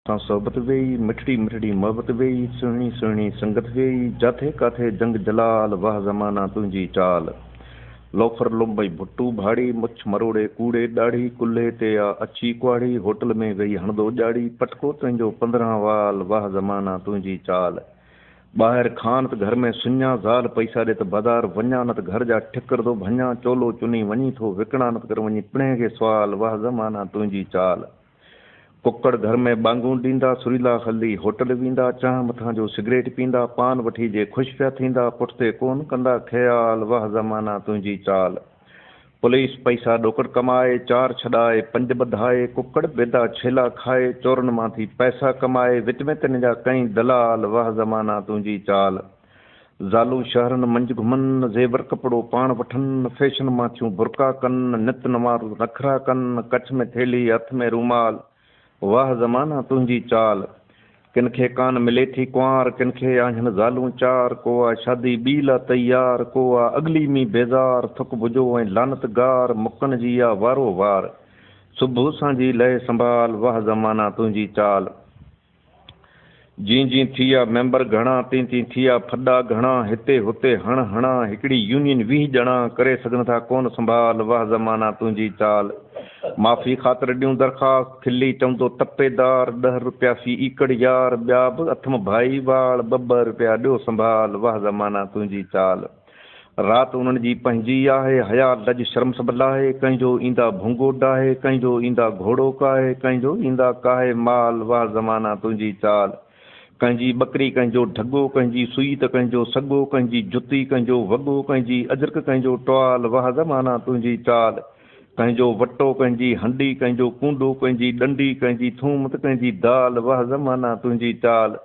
سان صحبت ويئي، مٺڙي مٺڙي محبت ويئي، سهڻي سهڻي سنگت ويئي، جاٿي ڪاٿي جنگ جلال، واهه زمانا تنهنجي چال. لوفر لنبئي ڀٽو ڀاڙي، مڇ مروڙي ڪوڙي ڏاڙهي، ڪلهي تي آ اڇي ڪهاڙي، هوٽل ۾ ويهي هڻندو ڄاڙي، پٽڪو تنهنجو 15 وال، واهه زمانا تنهنجي چال. ٻاهر کان ته گهر ۾ سڃا، زال پئسا ڏي ته بازار وڃان، نه ته گهر جا ٺڪر ٿو ڀڃان، چولو چني وڃي ٿو وڪڻان، نه ته ڪر وڃي پڻهين کي سوال، واهه زمانا تنهنجي چال. ڪڪڙ گهر ۾ ٻانگون ڏيندا، سريلا هلي هوٽل ويندا، چانهه مٿان جو سگريٽ پيندا، پان وٺي جي خوش پيا ٿيندا، پٺتي ڪونه ڪندا خيال، واهه زمانا تنهنجي چال. پوليس پئسا ڏوڪڙ ڪمائي، چار ڇڏائي پنج ٻڌائي، ڪڪڙ بيدا ڇيلا کائي، چورن مان ٿي پئسا ڪمائي، وچ ۾ تن جا ڪئين دلال، واهه زمانا تنهنجي چال. زالون شهرن منجهه گهمن، زيور ڪپڙو پاڻ وٺن، فيشن مان ٿيون برقعا ڪن، نت نوان نخرا ڪن، ڪڇ ۾ ٿيلهي هٿ ۾ رومال، واهه زمانا تنهنجي چال. ڪن کي ڪانه ملي ٿي ڪنوار، ڪن کي آهن زالون چار، ڪو آ شادي ٻي لا تيار، ڪو آ اڳلي ۾ بيزار، ٿڪ بجو ۽ لعنت گار، مڪن جي آ وارو وار، صبح سانجهي لهي سنڀال، واهه زمانا تنهنجي چال. جيئن جيئن ٿيا ميمبر گهڻا، تيئن تيئن ٿيا ڦڏا گهڻا، هتي هتي هڻ هڻا، هڪڙي يونين 20 ڄڻا، ڪري سگهن ٿا ڪونه سنڀال، واهه زمانا تنهنجي چال. معافي خاطر ڏيون درخواست، کلي چوندو تپيدار، 10 روپيا في ايڪڙ يار، ٻيا به اٿم ڀائيوال، ٻه ٻه روپيا ڏيو سنڀال، واهه زمانا تنهنجي چال. رات انهن جي پنهنجي آهي، حيا لڄ شرم سڀ لاهي، ڪنهن جو ايندا ڀونگو ڊاهي، ڪنهن جو ايندا گهوڙو ڪاهي، ڪنهن جو ايندا ڪاهي مال، واهه زمانا تنهنجي چال. ڪنهن جي ٻڪري ڪنهن جو ڍڳو، ڪنهن جي سوئي ته ڪنهن جو سڳو، ڪنهن جي جتي ڪنهن جو وڳو، ڪنهن جي اجرڪ ڪنهن جو ٽوال، واهه زمانا تنهنجي چال. ڪنهن جو وٽو ڪنهن جي هنڊي، ڪنهن جو ڪونڊو ڪنهن جي ڏنڊي، ڪنهن جي ٿوم ته ڪنهن جي دال، واهه زمانا تنهنجي چال.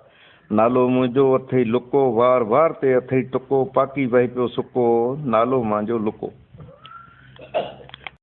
نالو منهنجو اٿئي لڪو، وار وار تي اٿئي ٽڪو، پاڪي وهي پيو سڪو، نالو مانجو لڪو.